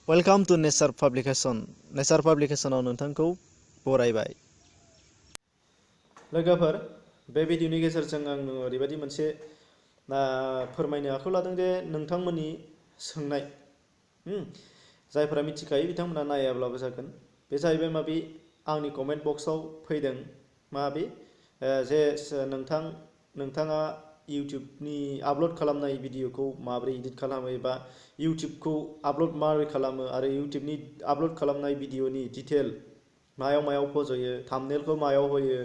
Welcome to nature publication. नेचार पाब्लिकेशनाव नोंथांखौ बरायबाय। लोगोफोर, बे भिडिअनि गेजेरजों आं ओरैबायदि मोनसे फोरमायनो आखायाव लादों जे नोंथांमोननि सोंनाय जायफोरा मिथिखायो बिथांमोना नायाब्लाबो जागोन। बे जाहैबाय माबि आंनि कमेन्ट बक्सआव फैदों माबि जे नोंथाङा इउटिउबनि आपल'ड खालामनाय भिडिअखौ माबोरै एडिट खालामो एबा इउटिउबखौ आपल'ड माबोरै खालामो आरो इउटिउबनि आपल'ड खालामनाय भिडिअनि डिटेल मायाव फज'यो, थाम्बनेलखौ मायाव होयो,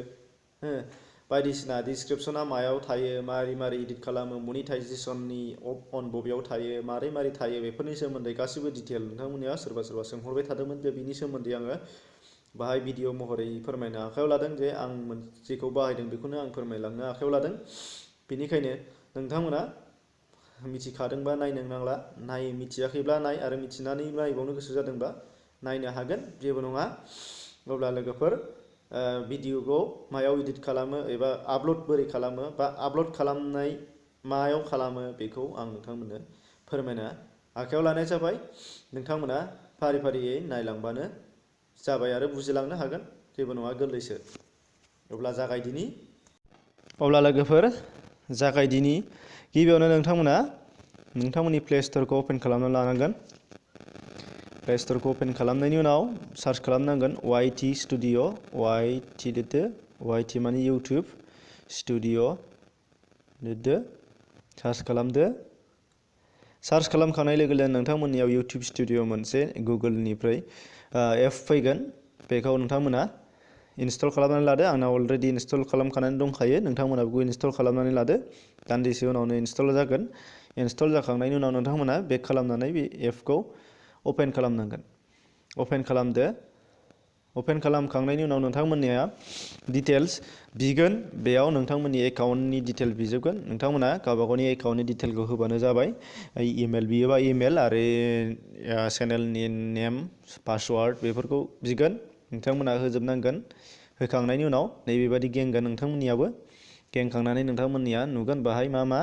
बायदिसिना डिसक्रिपसना मायाव थायो, मारै एडिट खालामो, मनिटाइजेसननि अन बबेयाव थायो, मारै थायो, बेफोरनि सोमोन्दै गासिबो डिटेल नोंथांमोननिया सोरबा सोंहरबाय थादोंमोन। बेनि सोमोन्दै आङो बाहाय भिडिअ महरै फोरमायनो आखायाव लादों जे आं जेखौ बाहायदों बेखौनो आं फोरमायलांनो आखायाव लादों। बेनिखायनो नोंथांमोना मिथिखादोंबा नायनो नांला, मिथियाखैब्ला नाय आरो मिथिनानै नायबावनो गोसो जादोंबा नायनो हागोन, जेबो नङा। अब्ला लोगोफोर, भिडिअखौ मायाव एडिट खालामो एबा आपल'ड बोरै खालामो बा आपल'ड खालामनाय मायाव खालामो बेखौ आं नोंथांमोननो फोरमायनो आखायाव लानाय जाबाय। नोंथांमोना फारियै नायलांबानो जाबाय आरो बुजिलांनो हागोन, जेबो नङा, गोरलैसो। अब्ला जागायदिनि। अब्ला लोगोफोर जागायदिनि। गिबियावनो नोंथांमोननि प्ले स्ट'रखौ अपेन खालामना लानांगोन। प्ले स्ट'रखौ अपेन खालामनायनि उनाव सार्च खालामनांगोन YT स्टुडिअ'। YT माने इउटिउब, स्टुडिअ' लिरदो, सार्च खालामदो। सार्च खालामखांनाय लोगो लोगो नोंथांमोननियाव इउटिउब स्टुडिअ' मोनसे गुगोलनिफ्राय एप फैगोन। बेखौ नोंथांमोना इनस्टल खालामनानै लादो। आंनाव अलरेडि इनस्टल खालामखानानै दंखायो, नोंथांमोनाबो इनस्टल खालामनानै लादो। दान्दिसे उनावनो इनस्टल जागोन। इनस्टल जाखांनायनि उनाव नोंथांमोना बेक खालामनानै बे एपखौ अपेन खालामनांगोन। अपेन खालामदो। अपेन खालामखांनायनि उनाव नोंथांमोननिया डिटेल्स बिगोन। बेयाव नोंथांमोननि एकाउन्टनि डिटेल बिजोबगोन। नोंथांमोना गावबागावनि एकाउन्टनि डिटेलखौ होबानो जाबाय। इमेल बियोबा इमेल आरो चेनेलनि नेम, पासवार्ड बेफोरखौ बिगोन। नोंथांमोना होजोबनांगोन। होखांनायनि उनाव नैबेबादि गेंगोन नोंथांमोननियाबो। गेंखांनानै नोंथांमोननिया नुगोन बाहाय मा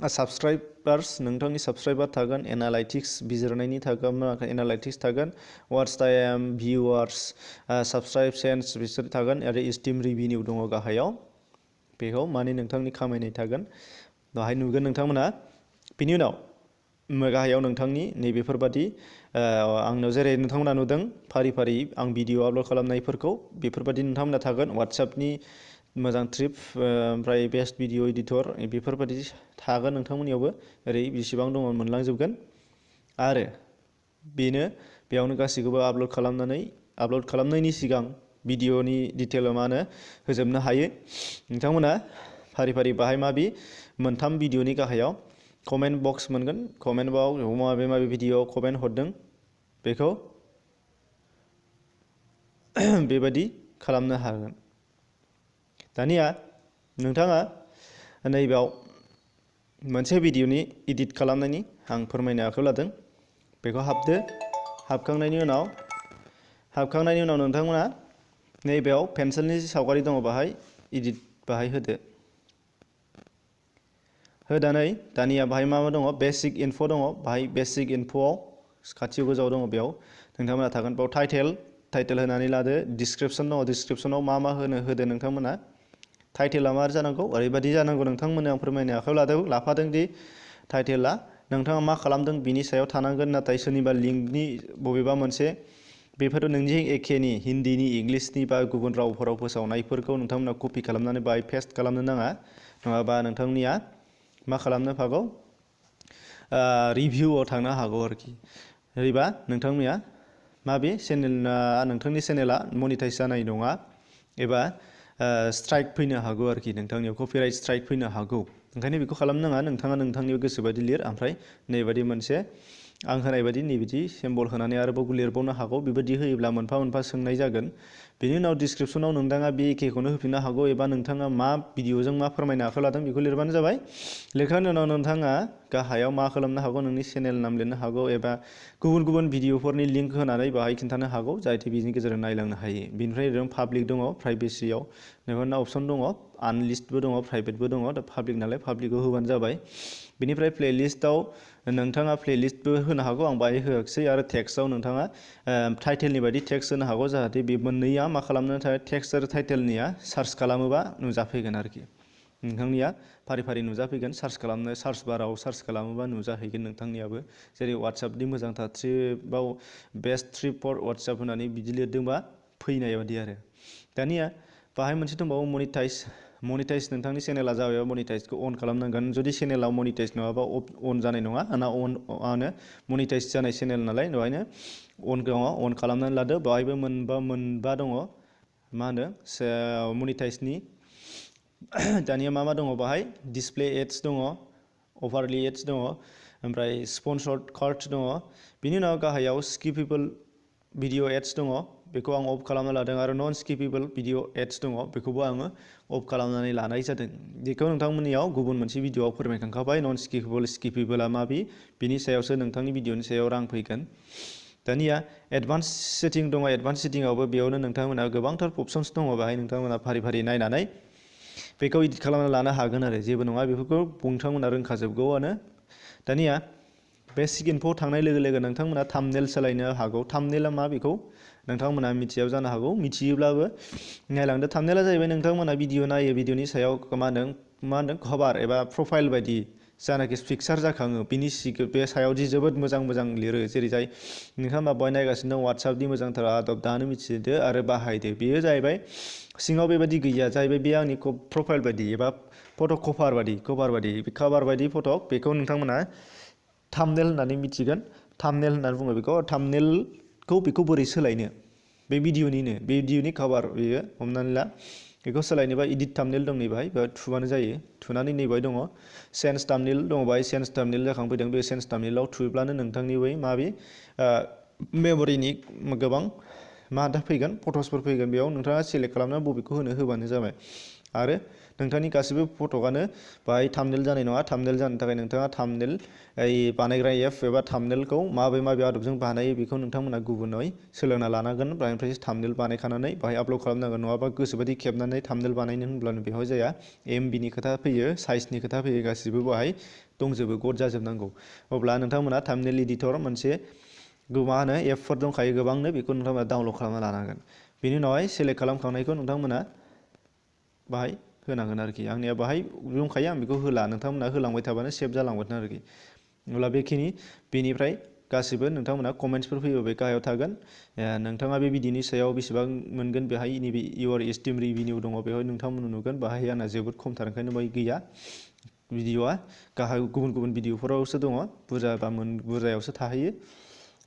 साबस्क्राइबार्स, नोंथांनि साबस्क्राइबार थागोन, एनालाइटिक्स बिजिरनायनि एनालाइटिक्स थागोन, वाट्स टाइम, भिउवार्स, साबस्क्रिपशन्स बिसोर थागोन आरो इस्टिम रिभिनिउ दङ गाहायाव। बेखौ माने नोंथांनि खामायनाय थागोन, बाहाय नुगोन नोंथांमोना। बिनि उनाव गाहायाव नोंथांनि नैबेफोरबादि आंनाव जेरै नोंथांमोना नुदों फारि आं भिडिअ आपल'ड खालामनायफोरखौ, बेफोरबादि नोंथांमोना थागोन। वाट्सएपनि मोजां ट्रिप, ओमफ्राय बेस्ट भिडिअ एडिटर, बेफोरबादि थागोन नोंथांमोननियावबो। ओरै बेसेबां दङ मोनलांजोबगोन। आरो बेयावनो गासैखौबो आपल'ड खालामनायनि सिगां भिडिअनि डिटेलाव होजोबनो हायो। नोंथांमोना फारि बाहाय मोनथाम भिडिअनि गाहायाव कमेन्ट बक्स मोनगोन। कमेन्ट बक्स माबे भिडिअ कमेन्ट हरदों बेखौ बेबादि खालामनो हागोन। दानिया नोंथाङा नैबेयाव मोनसे भिडिअनि एडिट खालामनायनि आं फोरमायनो आखायाव लादों। बेखौ हाबदो। हाबखांनायनि उनाव नोंथांमोना नैबेयाव पेन्सिलनि सावगारि दङ, बाहाय एडिट बाहाय होदो। होनानै दानिया बाहाय मा दङ, बेसिक इनफ' दङ। बाहाय बेसिक इनफ'आव खाथियाव गोजौआव दङ, बेयाव नोंथांमोना थागोन। बेयाव टाइटेल होनानै लादो। डिसक्रिपसन दङ, डिसक्रिपसनाव मा होदो नोंथांमोना। टाइटेला मा जानांगौ, ओरैबादि जानांगौ। नोंथांमोननो आं फोरमायनो आखायाव लाफादों दि टाइटेला नोंथाङा मा खालामदों बिनि सायाव थानांगोन। नाथाय सोरनिबा लिंकनि बबेबा मोनसे, बेफोर नोंनि एखेनि हिन्दीनि, इंलिसनि बा गुबुन रावफोराव फोसावनायफोरखौ नोंथांमोना कपि खालामनानै बाहाय पेस्ट खालामनो नाङा। नङाबा नोंथांनिया मा खालामनो हागौ, रिभिउआव थांनो हागौ आरोखि। ओरैबा नोंथांनिया नोंथांनि चेनेला मनिटाइज जानाय नङा एबा स्ट्राइक फैनो हागौ आरोखि। नोंथांनियाव कपिराइट स्ट्राइक फैनो हागौ। ओंखायनो बेखौ खालामनो नाङा। नोंथाङा नोंथांनि गोसोबादि लिर, ओमफ्राय नैबादि मोनसे आं होनाय बायदि नैबिदि सिम्बल होनानै आरोबाव लिरबावनो हागौ। बेबायदि होयोब्ला मोनफा सोंनाय जागोन। बेनि उनाव डिसक्रिपसनाव नोंथाङा बे एखेखौनो होफिननो हागौ, एबा नोंथाङा मा भिडिअजों मा फोरमायनो आखायाव लादों बेखौ लिरबानो जाबाय। लिरखांनायनि उनाव नोंथाङा गाहायाव मा खालामनो हागौ, नोंनि चेनेल नाम लिरनो हागौ, एबा गुबुन भिडिअफोरनि लिंक होनानै बाहाय खिन्थानो हागौ, जाहाथे बेनि गेजेरजों नायलांनो हायो। बेनिफ्राय ओरैनो पाब्लिक दङ, प्राइभेसियाव नोंथांना अपसन दङ, आनलिस्टबो दङ, प्राइभेटबो दङ। दा पाब्लिक नालाय पाब्लिकखौ होबानो जाबाय। बेनिफ्राय प्लेलिस्टआव नोंथाङा प्लेलिस्टबो होनो हागौ, आं बाहाय होआखिसै। आरो टेक्स्टआव नोंथाङा टाइटेलनि बायदि टेक्स्ट होनो हागौ, जाहाथे बे मोननैया मा खालामनो थाखाय टेक्स्ट आरो टाइटेलनिया सार्च खालामोबा नुजाफैगोन आरोखि। नोंथांनिया फारि फारि नुजाफैगोन, सार्च बाराव सार्च खालामोबा नुजाहैगोन नोंथांनियाबो। जेरै वाट्सएपनि मोजांथार ट्रिपआव बेस्ट ट्रिप फर वाट्सएप होननानै बिदि लिरदोंबा फैनाय बादि आरो। दानिया बाहाय मोनसे दंबावो मनिटाइज नोंथांनि चेनेला जाबाय मनिटाइजखौ अन खालामनांगोन। जुदि चेनेलाव मनिटाइज नङाबा अन जानाय नङा। आंना मनिटाइज जानाय चेनेल नालाय बेवहायनो अन दङ, अन खालामनानै लादो। बेवहायबो मोनबा दङ मा होनो मनिटाइजनि। दानिया मा दङ बाहाय डिसप्ले एड्स दङ, अभारलि एड्स दङ, ओमफ्राय स्पन्सर्ड कार्ड दङ। बिनि उनाव गाहायाव स्किपेबल भिडिअ एड्स दङ, बेखौ आं अफ खालामना लादों। आरो नन स्किपेबल भिडिअ एड्स दङ, बेखौबो आङो अफ खालामनानै लानाय जादों। बेखौ नोंथांमोननियाव गुबुन मोनसे भिडिअआव फोरमायखांखाबाय। नन स्किपेबला बिनि सायावसो नोंथांनि भिडिअनि सायाव रां फैगोन। दानिया एडभान्स सेटिं दङ। एडभान्स सेटिंआवबो बेयावनो नोंथांमोना गोबांथार अपसन्स दङ। बेहाय नोंथांमोना फारि फारि नायनानै बेखौ एडिट खालामना लानो हागोन आरो, जेबो नङा। बेफोरखौ नोंथांमोना रोंखाजोबगौआनो। दानिया बेसिक इनफ'आव थांनाय लोगो लोगो नोंथांमोना थाम्बनेल सोलायनो हागौ। थाम्बनेला मा बेखौ नोंथांमोना मिथियाबो जानो हागौ, मिथियोब्लाबो नायलांदो। थाम्बनेला जाहैबाय नोंथांमोना भिडिअ नायो, भिडिअनि सायाव मा होनदों कभार एबा प्रफाइल बायदि जानाखि पिक्सार जाखाङो बिनि बे सायाव दि जोबोद मोजां लिरो। जेरैजाय नोंथाङा बहाय नायगासिनो दं वाट्सएपनि मोजांथार आदब, दानो मिथिदो आरो बाहायदो। बेयो जाहैबाय सिङाव बेबायदि गैया जाहैबाय, बे आंनि प्रफाइल बायदि एबा फट' कभार बायदि फट'। बेखौ नोंथांमोना थाम्बनेल होननानै मिथिगोन। थाम्बनेल होननानै बुङो बेखौ। थाम्बनेलखौ बेखौ बोरै सोलायनो, बे भिडिअनि कभार बेयो हमनानै ला। बेखौ सोलायनोबा इडिट थाम्बनेल दं नैबाहाय, बेयाव थुबानो जायो। थुनानै नैबाहाय दङ सेन्स थाम्बनेल दङ, बाहाय सेन्स थाम्बनेल जाखांफैदों। बे सेन्स थाम्बनेलाव थुयोब्लानो नोंथांनि बै मेम'रिनि गोबां फैगोन, फट'सफोर फैगोन। बेयाव नोंथाङा सेलेक्ट खालामनानै बबेखौ होबानो जाबाय। आरो नोंथांनि गासैबो फट'आनो बाहाय थाम्बनेल जानाय नङा। थाम्बनेल जानो थाखाय नोंथाङा थाम्बनेल बानायग्रा एप एबा थाम्बनेलखौ माबे आदबजों बानायो बेखौ नोंथांमोना गुबुनै सोलोंना लानांगोन। बेनिफ्राय थाम्बनेल बानायखानानै बाहाय आपल'ड खालामनांगोन। नङाबा गोसोबायदि खेबनानै थाम्बनेल बानायनो होनब्लानो बेवहाय जाया। एमबिनि खोथा फैयो, साइजनि खोथा फैयो, गासिबो बाहाय दंजोबो, गद जाजोबनांगौ। अब्ला नोंथांमोना थाम्बनेल एडिटर मोनसे एपफोर दंखायो गोबांनो, बेखौ नोंथांमोना डाउनलड खालामना लानांगोन। बेनि उनावहाय सेलेक्ट खालामखांनायखौ नोंथांमोना बाहाय होनांगोन आरोखि। आंनिया बाहाय दंखायो, आं बेखौ होला। नोंथांमोना होलांबाय थाबानो सेभ जालांगोन आरोखि। अब्ला बेनिफ्राय गासिबो नोंथांमोना कमेन्ट्सफोर फैयोबा बे गाहायाव थागोन। नोंथाङा बे भिडिअनि सायाव बेसेबां मोनगोन, बेहाय नैबे इउर एस्टिम रिभिनिउ दङ, बेवहाय नोंथांमोना नुगोन। बाहाय आंना जोबोद खमथार, ओंखायनो बाहाय गैया भिडिअआ। गाहाय गुबुन भिडिअफोरावसो दङ, बुरजायावसो थाहैयो।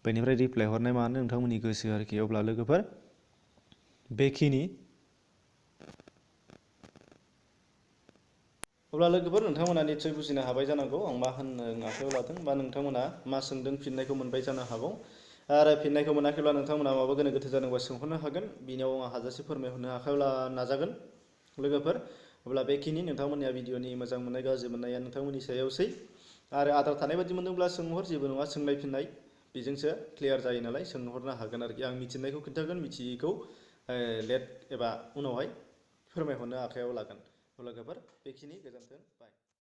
बेनिफ्राय रिप्लाय हरनाय मानो नोंथांमोननि गोसो आरोखि। अब्ला लोगोफोर नोंथांमोना निस्सय बुजिनो हाबाय जानांगौ आं मा होननो आखायाव लादों, बा नोंथांमोना मा सोंदों फिननायखौ मोनबाय जानो हागौ। आरो फिननायखौ मोनाखैब्ला नोंथांमोना माबा गोनो गोथो जादोंबा सोंहरनो हागोन। बिनियाव आं हाजासे फोरमायहरनो आखायाव नाजागोन लोगोफोर। अब्ला नोंथांमोननिया भिडिअनि मोजां मोननाय गाज्रि मोननाया नोंथांमोननि सायावसै। आरो आद्रा थानाय बायदि मोनदोंब्ला सोंहर, जेबो नङा। सोंनाय-फिननाय बेजोंसो क्लियार जायो नालाय, सोंहरनो हागोन आरोखि। आं मिथिनायखौ खिन्थागोन, मिथियैखौ लेट एबा उनावहाय फोरमायहरनो आखायाव लागोन। लोगोफोर गोजोन्थों, बाय।